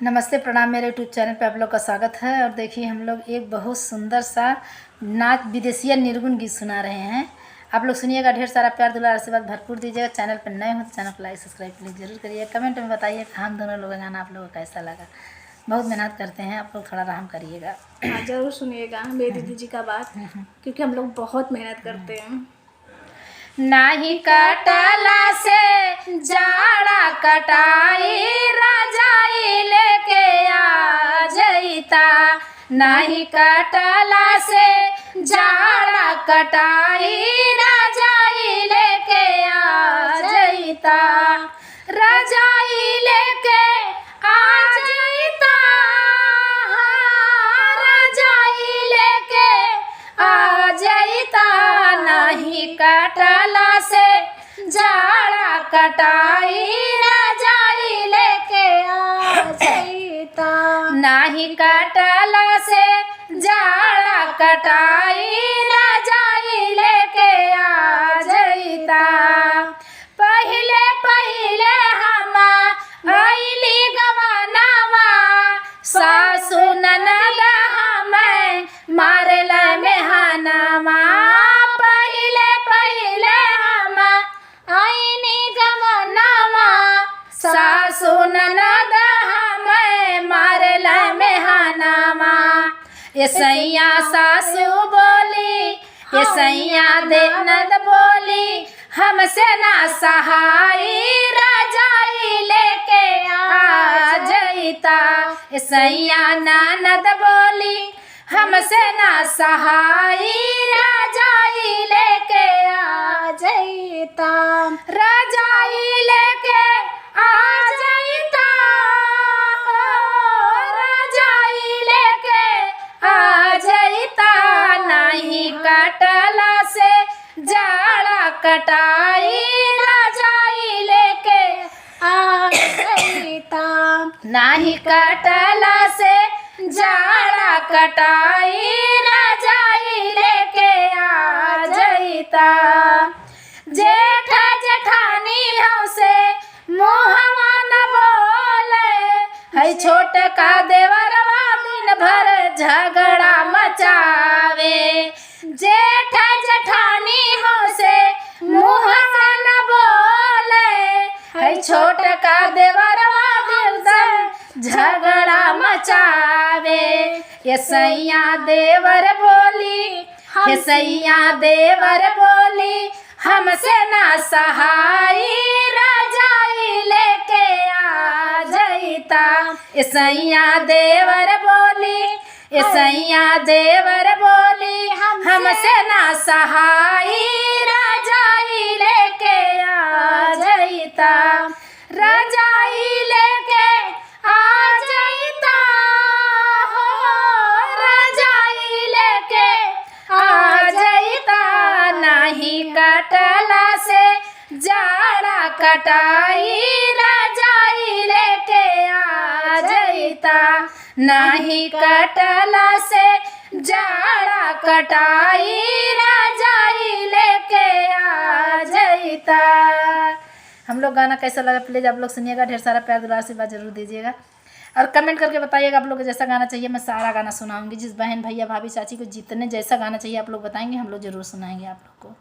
नमस्ते, प्रणाम। मेरे यूट्यूब चैनल पे आप लोग का स्वागत है। और देखिए, हम लोग एक बहुत सुंदर सा नाच विदेशिया निर्गुण गीत सुना रहे हैं। आप लोग सुनिएगा, ढेर सारा प्यार दुलार आशीर्वाद भरपूर दीजिएगा। चैनल पर नए हो तो चैनल को लाइक, सब्सक्राइब प्लीज़ जरूर करिएगा। कमेंट में बताइए कि हम दोनों लोग का गाना आप लोगों को कैसा लगा। बहुत मेहनत करते हैं, आप लोग थोड़ा रहम करिएगा। हाँ, जरूर सुनिएगा मेरी दीदी जी का बात, क्योंकि हम लोग बहुत मेहनत करते हैं। नाही कटला से जाड़ा कटाई, रजाई लेके आ जईता। नाही कटला से जाड़ा कटाई, रजाई लेके आ जईता। रजाई लेके आ जईता, हाँ, रजाई लेके आ जईता। नहीं कटला से जाड़ा कटाई, रजाई लेके आ जईता। नाही कटला से जाड़ा कटाई, रजाई लेके आ जईता। पहिले पहिले हम आइली गवानावा, सासु ननद हमें मारल मेहनावा। पहिले पहिले हम आइनी गवानावा, सासु ननद हमें मारल मेहनावा। ये सैया सासु बोली, ये सैया दे ननद बोली, हमसे ना सहाई, रजाई लेके आ जईता। ये सैया ननद बोली, हमसे ना सहाई, रजाई लेके आ जईता। रजाई लेके आ जईता, हो, रजाई लेके आ जईता। नहीं कटला से जाड़ा कटाई, रजाई लेके आ जईता। नाही कटला से जाड़ा कटाई, रजाई लेके आ जईता। जेठ जेठानी से मुहवा न बोले है, छोट का देवरवा दिन भर झगड़ा मचावे। जेठ जेठानी से मुहवा न बोले है, छोट का देवरवा दिन भर झगड़ा मचावे। ये सैया देवर बोली, हे सैया देवर बोली, हमसे ना सहाई, रजाई लेके आ जईता। ए सैया देवर बोली, ए सैया देवर बोली, हमसे ना सहाई, रजाई लेके आ जईता। रजाई लेके आ जईता, हो, रजाई लेके आ जईता। नहीं कटला से जाड़ा कटाई, रजाई लेके आ जईता। नहीं कटला से जाड़ा कटाई, रजाई लेके आ जईता। हम लोग गाना कैसा लगा, प्लीज़ आप लोग सुनिएगा। ढेर सारा प्यार दुलार आशीर्वाद जरूर दीजिएगा और कमेंट करके बताइएगा आप लोग को जैसा गाना चाहिए, मैं सारा गाना सुनाऊंगी। जिस बहन भैया भाभी चाची को जितने जैसा गाना चाहिए आप लोग बताएंगे, हम लोग जरूर सुनाएंगे आप लोग को।